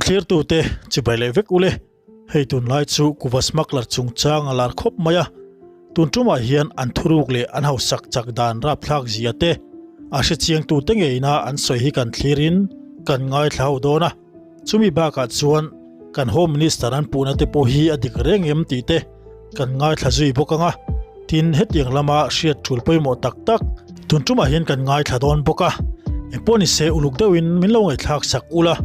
Thlirtute chibai leh vek ule, hei tunlai chu kuva smuggler chungchang a lar khawp mai a, tun tumah hian an thuruk leh an hausak chak dan rapthlak zia te a hrechiangtute ngeina an sawi hi kan thlirin kan ngaithla ho dawn a. Chumi bakah chuan kan Home Minister an puhna te pawh hi a dik reng em tih te kan ngaithla zui bawk ang a, tin hetiang lama hriat tul pawimawh tak tak tun tumah hian kan ngaithla dawn bawk a, engpawh ni se uluk deuhin min lo ngaihthlak sak ula,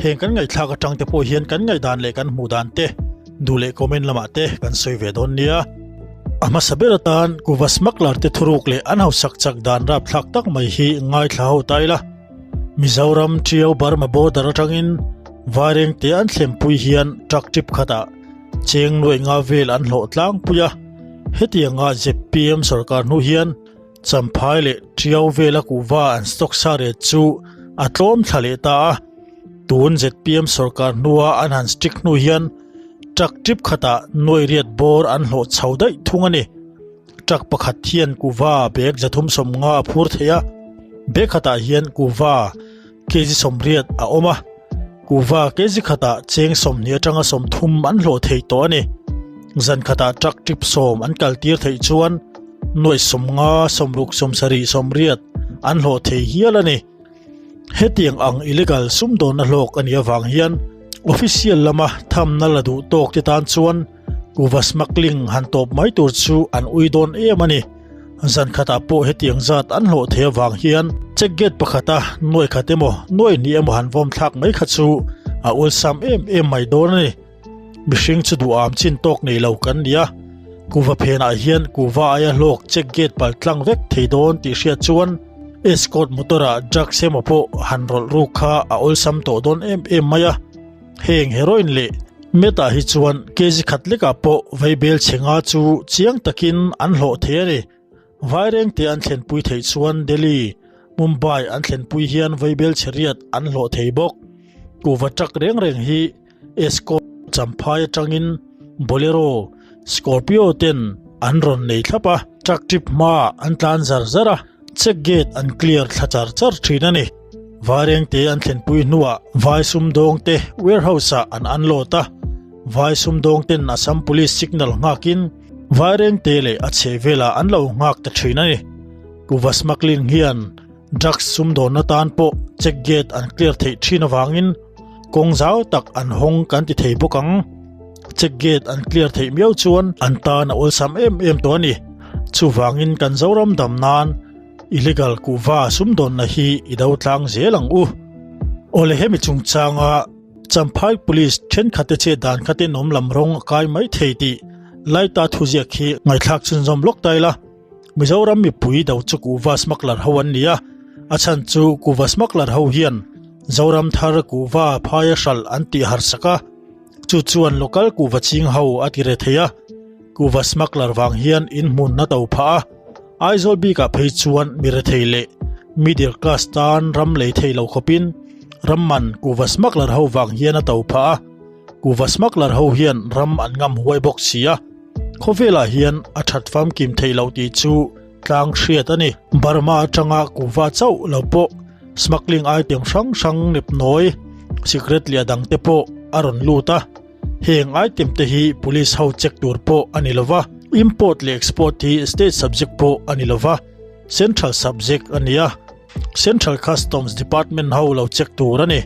heng kan ngaihthlak atang te pawh hian kan ngaihdan leh kan hmuh dan te duh leh comment lamah te kan sawi ve dawn nia. A hmasa ber atan kuva smuggler te thuruk leh an hausak chak dan rapthlak tak mai hi ngaithla ho ta ila. Mizoram Tiau Burma border atangin Vairengte an thlenpui hian truck trip khatah cheng nuaih nga vel an hlawh tlangpui a, hetianga zpm sorkar hnu hian Champhai leh Tiau vela kuhva an stock sa ret chu a tlawm thla leh ta a, tun zpm sorkar hnua an han strict hnu hian truck trip khatah nuaih riat bawr an hlawh chho daih thung a ni. Truck pakhat hian kuhva bag 350 a phur thei a, bag khatah hian kuhva kg 80 a awm a, kuhva kg khatah cheng 20 atanga 30 an hlawh thei tawh a ni. Zan khatah truck trip 10 an kal tir theih chuan nuaih 50, 60, 70, 80 an hlawh thei hial a ni. Hetiang ang illegal sumdawnna hlawk a nih avang hian official lama thamna la duh tawk te tan chuan kuva smuggling han tawp mai tur chu an ui dawn em a ni. Zan khatah pawh hetiang zat an hlawh thei avang hian check gate pakhata nuai khat emaw nuai hnih emaw han vawm thlak mai kha chu a awlsam em em mai dawn a ni. Mihring chu duham chin tawk nei lo kan ni a, kuva phenah hian kuva aia hlawk check gate pal tlang vek thei dawn tih hriat chuan escort motor ah drugs emaw pawh han rawlh ruk kha a awlsam tawh dawn em em mai a, heng heroin leh meth ah hi chuan kg khat lekah pawh vaibel chhe nga chu chiang takin an hlawh thei a ni. Vairengte an thlenpui theih chuan Delhi, Mumbai an thlenpui hian vaibel chhe riat an hlawh thei bawk. Kuhva truck reng reng hi Escort Champhai atangin Bolero, Scorpio ten an rawn nei thlap a, truck trip hmaah an tlan zar zar a, check gate an clear thla char char thin a ni. Vairengte an thlenpui hnuah vai sumdawngte warehouse ah an unload a, vai sumdawngten Assam Police signal nghakin Vairengte leh a chhehvelah an lo nghak ta thin a ni. Kuva smuggling hian Drugs sumdawnna tan pawh check gate an clear theih thin avangin kawng zau tak an hawng kan ti thei bawk ang. Check gate an clear theih miau chuan an tan a awlsam em em tawh a ni. Chuvangin kan Zoram dam nan illegal kuhva sumdawnna hi i do tlang zel ang u. Awle hemi chungchanga Champhai Police thenkhatte chet dan kha tenawm lam rawng a kai mai thei tih Laita thuziak hi ngaihthlak chhunzawm lawk ta ila. Mizoram mipui do chu kuhva smuggler ho an ni a, a chhan chu kuhva smuggler ho hian Zoram thar kuhva phaia hralh an tih harsak a, chu chuan local kuhva ching ho a ti re thei a, kuhva smuggler vang hian in hmun a to phah a, Aizawl bikah phei chuan mi rethei leh middle class tan ram lei thei lo khawpin ram man kuhva smuggler ho vang hian a to phah a, kuhva smuggler ho hian ram an ngam huai bawk si a. Khawvelah hian a that famkim theih loh tih chu tlang hriat a ni. Burma atanga kuhva chauh lo pawh smuggling item hrang hrang nepnawi, cigarette leh a dangte pawh a rawn lut a. Heng item te hi police ho check tur pawh a ni lova, import leh export hi state subject pawh a ni lova, central subject a ni a. Central Customs Department ho lo check tur a ni.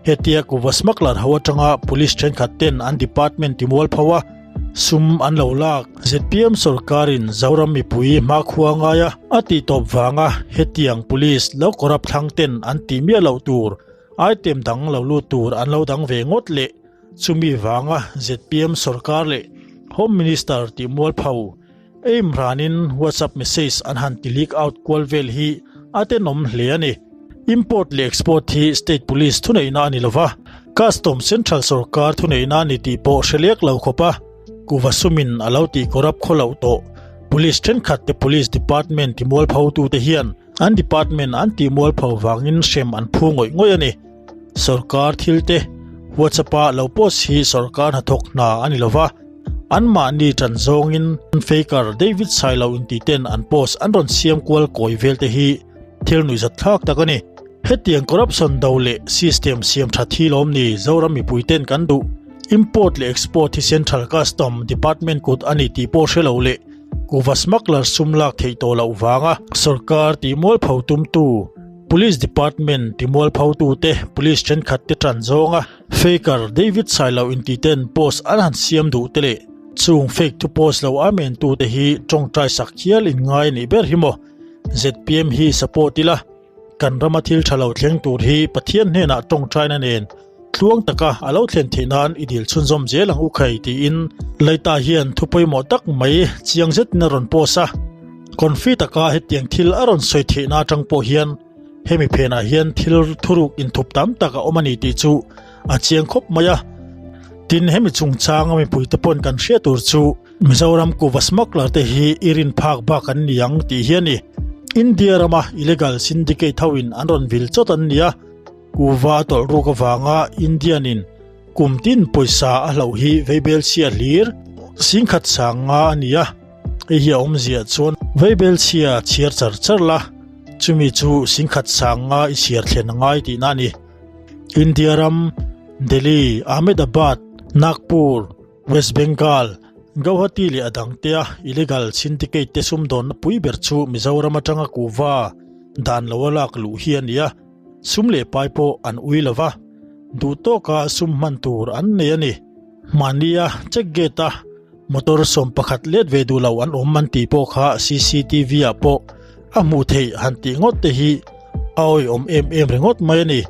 Hetia kuhva smuggler ho atanga police thenkhat ten an department timual pho a, sum an lo lak. Zpm sorkarin Zoram mipui hmakhua ngaia a tihtawp vanga hetiang police lo corrupt thlang ten an tih miah loh tur item dang lo lut tur an lo dang ve ngawt leh chumi vanga zpm sorkar leh Home Minister tihmual pho Aim ranin WhatsApp message an han ti leak out kual vel hi a tenawm hle a ni. Import leh export hi state police thuneihna a ni lova, custom central sorkar thuneihna a ni tih pawh hre lek lo khawp a, kuhva sumin a lo tih corrupt khaw loh tawh. Police thenkhat te police department ti mualphotute hian an department an tih mualpho vangin hrem an phu ngawih ngawih a ni. Sorkar thil te WhatsApp a lo post hi sorkar hnathawk hna a ni lova, anmahni tan zawngin faker David Sailo inti ten an post an rawn siam kual kawi vel te hi thil nuihzat thlak tak a ni. Hetiang corruption do leh system siam that hi lawm ni Zoram mipui ten kan duh. Import leh export hi Central Custom Department kut a ni tih pawh hre lo leh kuhva smuggler sum lak theih tawh loh vanga sorkar tih mualpho tumtu Police Department ti mualpho tute Police thenkhat te tan zawnga faker David Sailo inti ten post an han siam duh te leh chung fake thu post lo amen tute hi tawngtai sak hial in ngai a nih ber hi maw. Zpm hi support ila. Kan rama thil tha lo thleng tur hi Pathian hnenah tawngtaina nen tluang taka a lo thlen theih nan i dil chhunzawm zel ang u khai tiin Laita hian thu pawimawh tak mai chiang zetin a rawn post a. Confi taka hetiang thil a rawn sawi theihna atang pawh hian hemi phenah hian thil thuruk inthup tam tak a awm a ni tih chu a chiang khawp mai a. Tin, hemi chungchanga mipuite pawn kan hriat tur chu Mizoram kuhva smuggler te hi i rin phak bak an ni ang tih hi a ni. India rama illegal syndicate ho in an rawn vil chawt an ni a, kuhva a tawlh ruk avanga Indian in kum tin pawisa a hloh hi veibelchhia hlir singkhat sang nga a ni a, hei hi a awmziah chuan veibelchhia chhiar char char la, chumi chu singkhat sang nga i chhiar thlen a ngai tihna a ni. India ram Delhi, Ahmedabad, Nagpur, West Bengal, Gauhati leh a dangtea illegal syndicate te sumdawnna pui ber chu Mizoram atanga kuhva dan loa lak luh hi a ni a, sum leh pai pawh an ui lo va, duh tawka sum hman tur an nei a ni. Mahnia check gate a motor 11 let ve duh lo an awm an tih pawh kha cctv ah pawh a hmuh theih han tih ngawt te hi a awihawm em em ringawt mai a ni.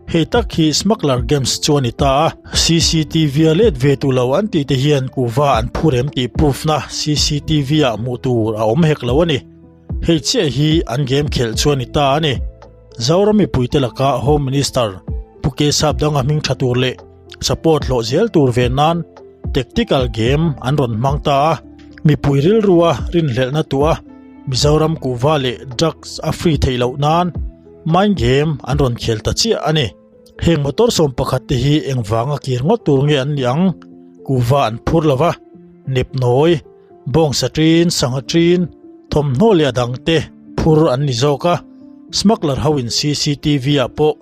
Hei tak hi smuggler games chu a ni ta a, cctv a let ve tu lo an tih te hian kuhva an phur em tih proof na cctv ah hmuh tur a awm hek lo a ni. Hei chiah hi an game khelh chu a ni ta a ni. Zoram mipui te laka Home Minister Pu Kesap danga hming tha tur leh support hlawh zel tur ve nan tactical game an rawn hmang ta a, mipui rilrua rinhlelhna tuah Mizoram kuhva leh drugs a free theih loh nan Mind game an rawn khel ta chiah a ni. Heng motor 11 te hi engvanga kir ngawt tur nge an nih ang? Kuhva an phur lo va, nepnawi, bawngsa ṭin, sangha ṭin, thawmhnaw leh a dang te phur an ni zawk a. Smuggler ho in cctv ah pawh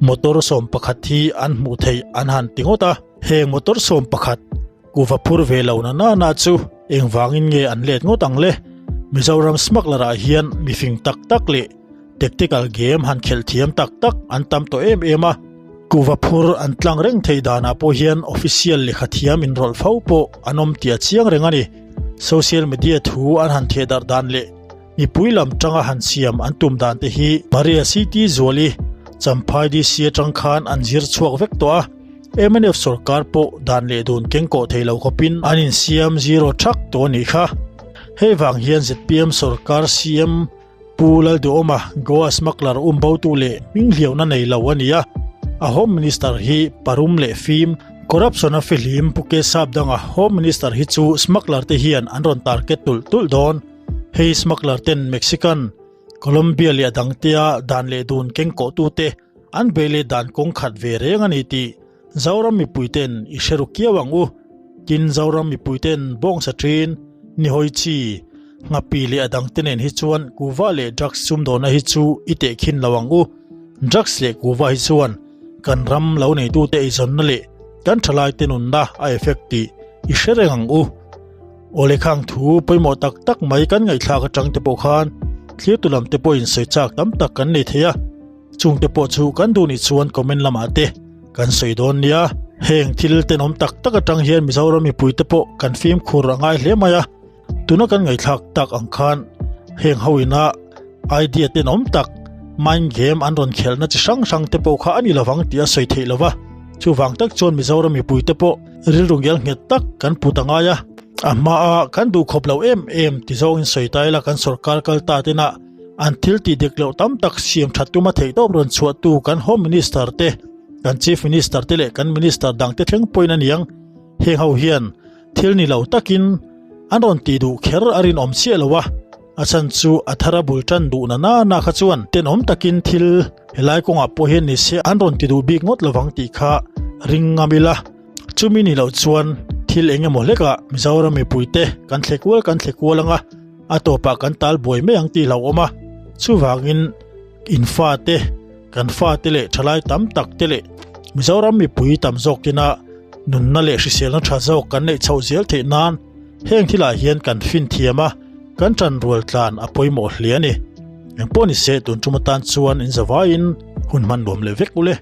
motor 11 hi an hmuh theih an han ti ngawt a. Heng motor 11 kuhva phur ve lo na nana chu engvangin nge an let ngawt ang le? Mizoram smuggler ah hian mifing tak tak leh Tactical game han khelh thiam tak tak an tam tawh em em a, kuhva phur an tlang reng theih danah pawh hian official lehkha thiam inrawlh fo pawh an awm tih a chiang reng a ni. Social media thu an han theh darh dan leh mipui lam tanga han siam an tum dan te hi Maria CT Zuali, Champhai DC atang khan an zir chhuak vek tawh a, mnf sorkar pawh dan leh dun kengkawh thei lo khawpin an insiam zero thak tawh a nih kha. Hei vang hian zpm sorkar CM Pu Lalduhawma Goa smuggler um botu leh hminghliauna nei lo a ni a, a Home Minister hi parum leh fim, corruption a fihlim Pu Kesap danga Home Minister hi chu smuggler te hian an rawn target tulh tulh dawn. Hei smuggler ten Mexican, Colombia leh a dangtea dan leh dun kengkawhtute an bei leh dan kawng khat ve reng a ni tih Zoram mipuiten i hre ru kiau ang u. Tin, Zoram mipuiten bawngsa ṭhin, nihawi chi, nghapi leh a dangte nen hi chuan kuhva leh drugs sumdawhna hi chu i tehkhin lo ang u. Drugs leh kuhva hi chuan kan ram lo neitute eizawnna leh kan ṭhalaite nunna a effect tih i hre reng ang u. Awle khang thu pawimawh tak tak mai kan ngaihthlak aṭang te pawh khan thlirtu lam te pawhin sawi chak tam tak kan nei thei a. Chungte pawh chu kan duh nih chuan comment lamah te kan sawi dawn nia. Heng thil tenawm tak tak atang hian Mizoram mipuite pawh kan fimkhur a ngai hle mai a, tuna kan ngaihthlak tak ang khan heng ho ina idea tenawm tak mind game an rawn khelhna chi hrang hrang te pawh kha a ni lovang tih a sawi theih lova, chuvang tak chuan Mizoram mipuite pawh rilru ngial nghet tak kan put a ngai a, a hmaa kan duhkhawp lo em em ti zawngin sawi ta ila kan sorkar kal ta tena An thil tih dik loh tam tak siam that tuma theihtawp rawn chhuahtu kan Home Minister te, kan Chief Minister te leh kan Minister dangte thleng pawhin a niang. Heng ho hian thil ni lo takin an rawn tih duh kher a rinawm chiah lo a, a chhan chu a thar a bul tan duh na na na kha chuan tenawm takin thil helai kawngah pawh hian ni se an rawn ti duh bik ngawt lovang tih kha ring ngam ila. Chumi ni loh chuan thil eng emaw hlekah Mizoram mipuite kan thle kual kan thle kual ang a, a tawpah kan tal buai mai ang tih hlauhawm a, chuvangin in fate. Kan fate leh thalai tam tak te leh Mizoram mipui tam zawkina nunna leh hriselna tha zawk kan neih chhoh zel theih nan heng thilah hian kan fin thiam a, kan tan rual tlan a pawimawh hle a ni. Engpawh nise tun tum atan chuan in zavaiin hun hman nuam leh vek ule.